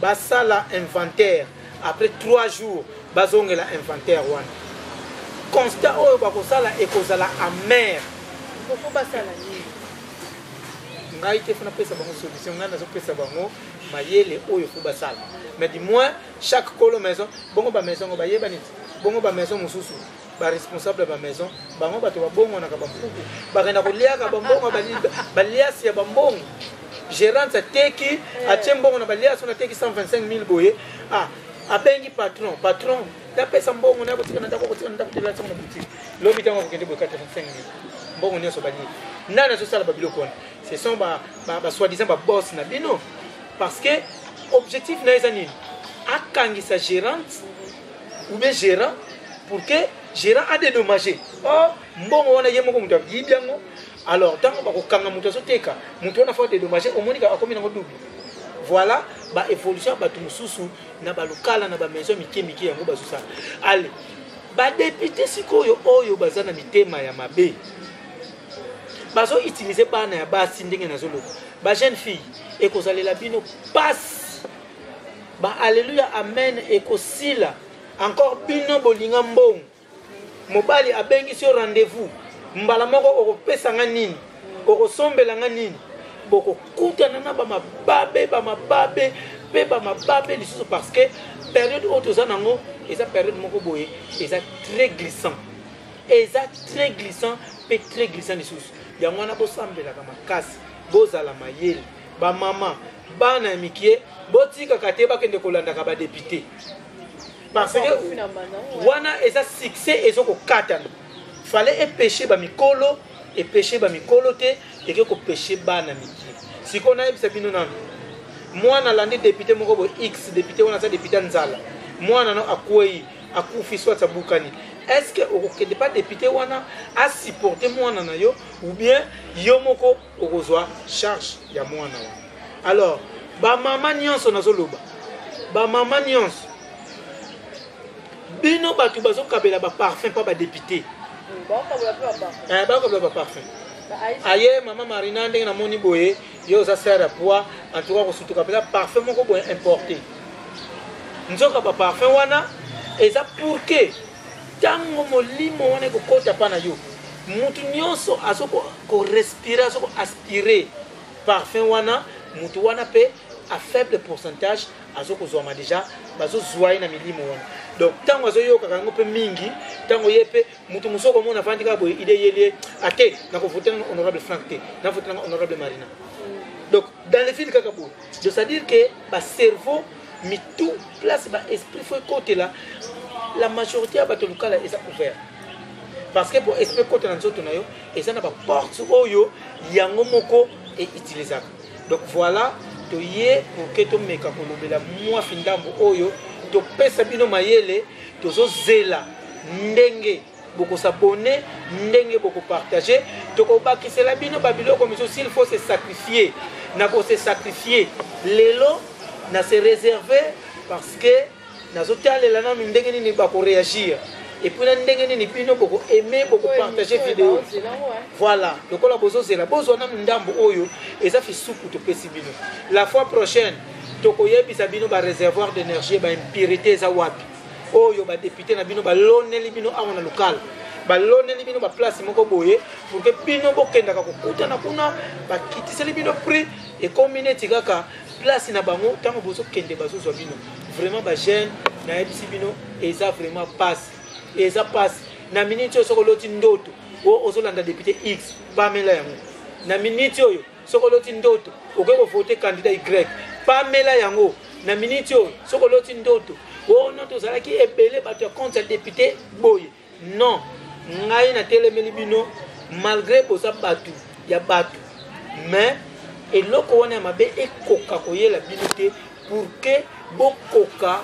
Basala inventaire, après 3 jours bazongela inventaire wana. Constat oyo bakosala ekozala amer. Kofo basala nini? Ngai te fo napesa bango solution. Ngai nazopesa bango mayele oyo fo basala. Mais du moins chaque kolo maison, bongo bamaison ngo bayebani ti, bongo bamaison mosusu, baresponsable ya bamaison, bango bato babongonaka bampuku, bakenda koliaka bambongo, baliasi ya bambongo. Gérante ateki, atie mbongo na baliasi wana, ateki 125 000 boye. Ah, abengi patron: "Patron, napesa mbongo na kotika na ndako, kotika na ndako te, latisanga na boutique." Lobi ntango akokende boye, 85 000, mbongo nyonso balie. Nani azosala babiloko wana? Ce sont ba soi-disant baboss na bino, parce que objectif na ye eza nini? Akangisa gérante ou bien gérant pour que gérant adédommage. Or mbongo wana, ye moko moto ayibi yango. Alors ntango bakokanga moto azoteka, moto wana fo adédommage. Omoni kaka akomi nango double. Voilà baévolution ya bato mosusu na balokala, na bamaison mike mike. Yango bazosala. Ale, badéputé sikoyo oyo baza na mitema ya mabe, bazoutiliser bana ya basi. Ndenge nazoloba, bajeune fille, ekozalela bino pasi. Ba alleluya, amen ekosila. Encore bino bolinga mbongo. Mobali abengisi yo rendez-vous, mbala moko: "Okopesanga nini? Okosombelanga nini?" Bokokutana na bamababe, bamababe mpe bamababe lisusu, parce que période oyo toza nango eza période moko boye eza très glissant, eza très glissant mpe très glissant lisusu. Yango wana bosambelaka makasi, bozala mayele. Bamama, bana ya mike, botikaka te bakende kolandaka badéputé, parce que wana eza succès ezokokatana. Fallait epêche bamikolo, epêche bamikolo te, eke kopêche bana mike. Sikoyo nayebisa bino nano, mwana alandi député moko boye x. Député wana aza député ya nzala. Mwana no akwei, akufi, soit abukani. Est ce que okokende pa député wana asupporte mwana na yo, ou bien yo moko okozwa charge ya mwana wana? Alors bamama nyonso, nazoloba bamama nyonso, bino bato bazokabela baparfum mpa badéputé, bakabela baparfum. Aye: "Mama Marina, ndenge namoni boye, yo oza sere ya poids, en tout cas kosutuka mpenza parfum moko boye importé." Nzoka baparfum wana eza pour que ntango molimo wana ekokɔta mpa na yo, mutu nyonso azo korespirer, azo koaspirer parfum wana, mutu wana mpe à faible pourcentage azokozwama déjà, bazozwa ye na milimo wana. Donc ntango azoyokaka yango mpe mingi, ntango ye mpe mutu mosusu okomona afandi kaka boye, ide yeli ye ate: "Nakovote nanga honorable Frank te, navote nanga honorable Marina." Donc dans le fil kaka boye. Donc c'est à dire que bacerveau, mitu, place baesprit fo ekotela, la majorité ya bato lokala eza ouvert, parce que po esprit ekota na nzoto na yo, eza na baporte oyo yango moko eutilisaka. Donc voilà, toye pour que tomeka kolobela mwa findambo oyo, topesa bino mayele. Tozozela ndenge bokos'abonner, ndenge bokopartager. Tokobakisela bino babiloko misusu. S'il faut se sacrifier, na kose sacrifier. Lelo na se réserver, parce que nazotalela nanu ndenge nini bakoréagir et puis na ndenge nini bino bokoaime, bokopartage video. Voilà, lokola bozozela, bozwa nanu ndambo oyo eza fisuku topesi bino. La fois prochaine tokoyebisa bino baréservoir d'énergie, baimpureté eza wapi, oyo badéputé na bino baloneli bino awa na lokal, baloneli bino baplace moko boye pour que bino bokendaka kokutana kuna. Bakitiseli bino prix, ekomi neti kaka place na bango. Ntango bozokende, bazozwa bino. Vraiment bajeune, nayebisi bino, eza vraiment pasi, eza pasi. Na miniti oyo, soki oloti ndoto o ozolanda député X, pamela yango. Na miniti oyo, soki oloti ndoto okoki kovote candidat Y, pamela yango. Na miniti oyo, soki oloti ndoto o no tozalaki ebele bato ya compte ya député boye, non, ngai natelemeli bino. Malgré boza bato ya bato, mais eloko wana ya mabe ekoka koyela bino te, pour que bokoka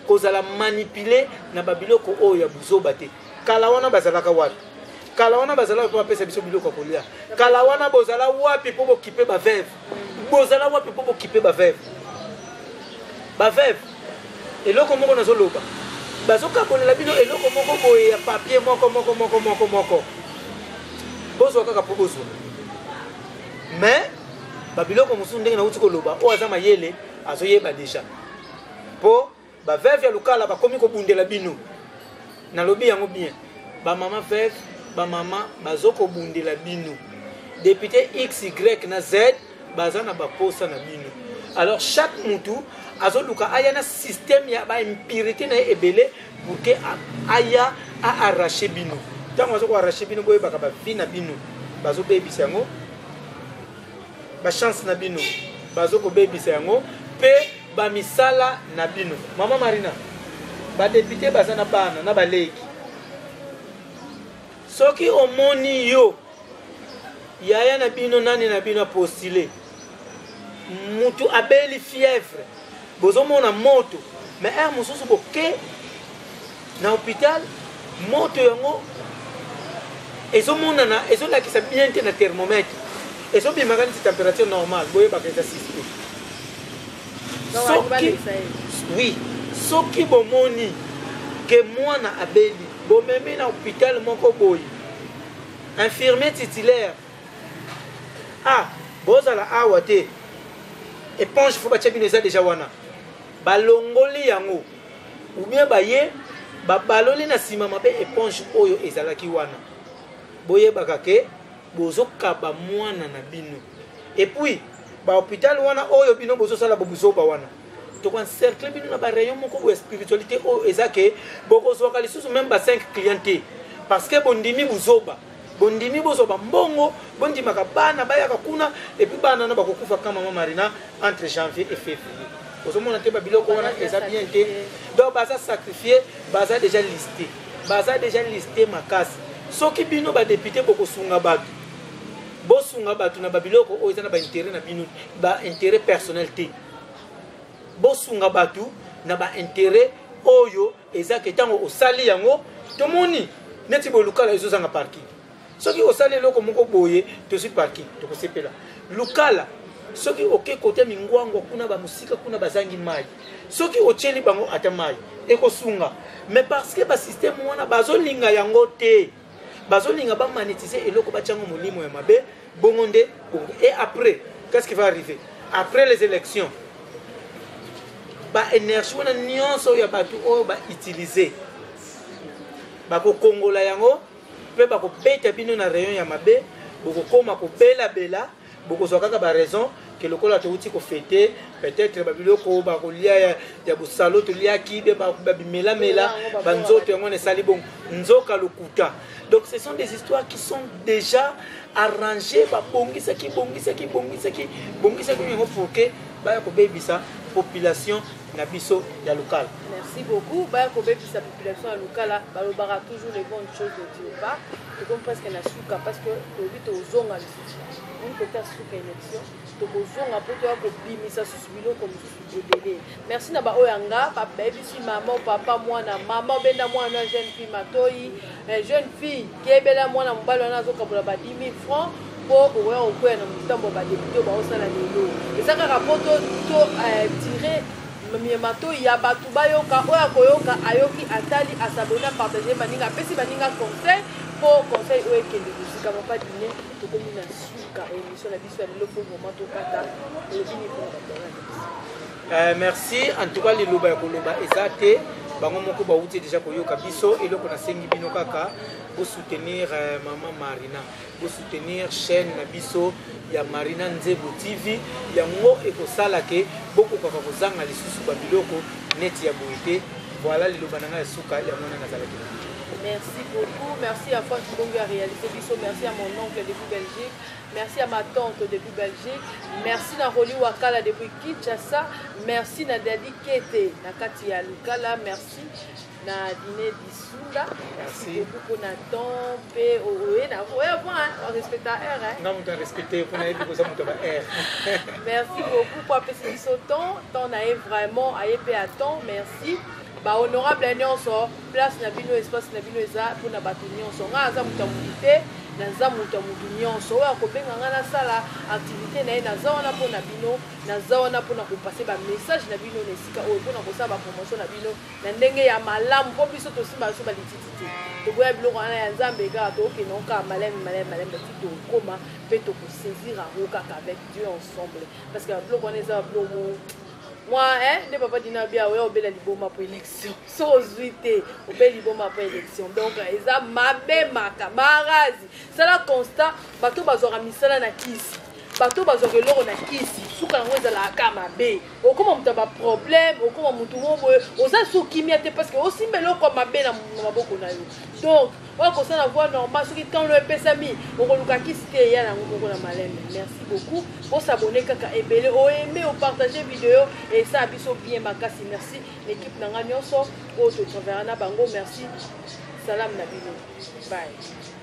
kozala manipulé na babiloko oyo ya buzoba te. Kala wana bazalaka wapi? Kala wana bazala mpo bapesa biso biloko ya kolia. Kala wana bozala wapi mpo bokipe baveuve? Bozala wapi mpo bokipe baveuve? Baveuve, eloko moko nazoloba, Bazokabolela bino eloko moko boye ya papier moko moko moko moko moko. Bozwa kaka mpo bozwa. Mais babiloko mosusu ndenge nauti koloba, oyo aza mayele azoyeba deja. Mpo ba veuve ya Lukala bakomi kobundela bino. Nalobi yango bien. Ba mama veuve, ba mama bazo kobundela bino. Député X, Y na Z baza na baposa na bino. Alors chaque mutu azoluka aya na système ya ba impurité na ye ebele pour que aya a arracher bino. Ntango azo ko arracher bino, boyebaka ba vie na bino bazobebisa yango, ba chance na bino bazo kobebisa yango, pe ba misala na bino. Mama Marina, ba député baza na bana na baleki. Soki omoni yo yaya na bino nani na bino apostile, mutu abeli fièvre, bozomona moto, mais heure mosusu boke na hôpital, moto yango ezomonana, ezolakisa bien te na thermomètre, ezobimaka neti température normale, boyebaka eza suspect. Soki oui, soki bomoni ke mwana abeli, bomemi na hôpital moko boye, infirmier titulaire, ah, bozala awa te, éponge fo batia bino eza déjà wana, balongoli yango ou bien baye babaloli na nsima mabe éponge oyo ezalaki wana, boyebaka ke bozokaba mwana na bino. Et puis ba hôpital wana oyo bino bozosala bobuzoba wana, tokoencercle bino na ba rayon moko boya spiritualité oyo eza ke bokozwaka lisusu même ba 5 clients te, parce que bondimi buzoba, bondimi bozwa ba mbongo, bondimaka bana bayaka kuna, et puis bana na bakokufa kama mama Marina entre janvier et février. Ozomona te ba biloko wana eza bien te. Donc baza sacrifié, baza déjà listé, baza déjà listé makasi. Soki bino ba député bokosunga bato, bosunga bato na ba biloko oyo eza na ba intérêt na bino, ba intérêt personnel te. Bosunga bato na ba intérêt oyo eza ke ntango osali yango tomoni neti bolukala ezozanga parking. Soki osali eloko moko boye tozwi parking, tokosepela. Lukala soki oke kote mingwangwa kuna ba mosika kuna bazangi mai, soki otieli bango ata mai ekosunga. Mais parce que ba système wana bazolinga yango te, bazolinga ba monétiser eloko batiango molimo ya mabe bongo nde bongo. Et après, qu'est-ce qui va arriver après les élections? Ba énergie wana nyonso ya bato oyo ba utiliser, bakokongola yango mpe bakobeta bino na rayon ya mabe, bokokoma kobelabela, bokozwa kaka ba raison ke lokola touti kofete peut-être ba biloko bakolia ya bosalo toliaki be babimelamela ba nzoto yango wana esali bongo, nzoka lokuta. Donc ce sont des histoires qui sont déjà arrangées, babongisaki, bongisaki, bongisaki, bongisaki yango pour que baya kobebisa population na biso ya Lukala. Merci beaucoup. Baya kobebisa population ya Lukala, balobaka toujours les bonnes choses de Dieu pas. Tokomi presque na suka parce que toyebi tozonga lisusu. On peut suka élection, tokozonga po toya kobimisa susu biloko mosusu ebele. Merci na ba oyo ya nga, bayebisi mama, papa, mwana, mama obenda mwana jeune fille matoi, jeune fille kebela mwana mobali wana azokabola ba 10 000 francs po okoya kokwea na motambo ya badepute oyo baosala lelo. Eza kaka po to tirer matoi ya bato bayoka, oyo akoyoka ayoki, atali, asabone, apartage baninga, apesi baninga conseil po conseil oyo ekende kosika. Papa Dine, tokomi na suka émission na biso ya lelo, po vraiment tokata olobi nini mpona bato wana biso? Merci. En tout cas liloba ya koloba eza te, bango moko bauti déjà koyoka biso. Eloko nasengi bino kaka bosoutenir mama Marina, bosoutenir chaîne na biso ya Marina Nzebo TV, yango ekosala ke bokokaka kozanga lisusu ba biloko neti ya boye te. Voilà liloba na ngai ya suka, yango wana nazalaki. Merci beaucoup. Merci à Franck Mbongo a réalisé biso. Merci à mon oncle depuis Belgique. Merci à ma tante depuis Belgique. Merci na Roli Wakala depuis Kinshasa. Merci na Daddy Kete na kati ya Lukala. Merci na Dine Disunda. Merci beaucoup pour na temps pe oye na oye bon hein, on respecte la heure hein. Nga mutu respecter pour na yebi koza mutu ba heure. Merci beaucoup pour apesi biso temps, temps na ye vraiment aye pe à temps. Merci. Ba honorable nyonso, place na bino, espace na bino eza pour na bato nyonso. Nga aza mutu ya mutu te. Naza moto ya moto nyonso oyo akobenga ngai nasala activité na ye. Naza wana mpo na bino, naza wana mpona kopasser bamessage na bino na esika oyo, mpona kosala bapromotion na bino na ndenge ya malamu, mpo biso tosimba biso balititi te. Toboya biloko wana ya Nzambe kaka. Tookende kaka maleme maleme maleme ti tokóma mpe tokosaisir yango kaka avec Dieu ensemble, parce que babiloko wana eza babiloko mwa nde papa Dina bia oya obela liboma po élection. So ozwi te, obeli liboma po élection. Donc eza mabe maka marazi. Sala constat: bato bazwaka misala na kisi, bato bazwaka eloko na kisi, suka yango ezalaka ka mabe. Okóma moto ya baproblème, okóma motu mo boye, oza so kimia te, parce que osimba eloko ya mabe na maboko na yo. Donc oyo kosala voie normale, soki ntango epesami, okoluka kisi te, eya nango moko na maleme. Merci beaucoup. Bos'abonner kaka ebele, oaimer, opartager video, esala biso bien makasi. Merci na équipe na nga nyonso oyo totravailla na bango. Merci, salam na bino, bye.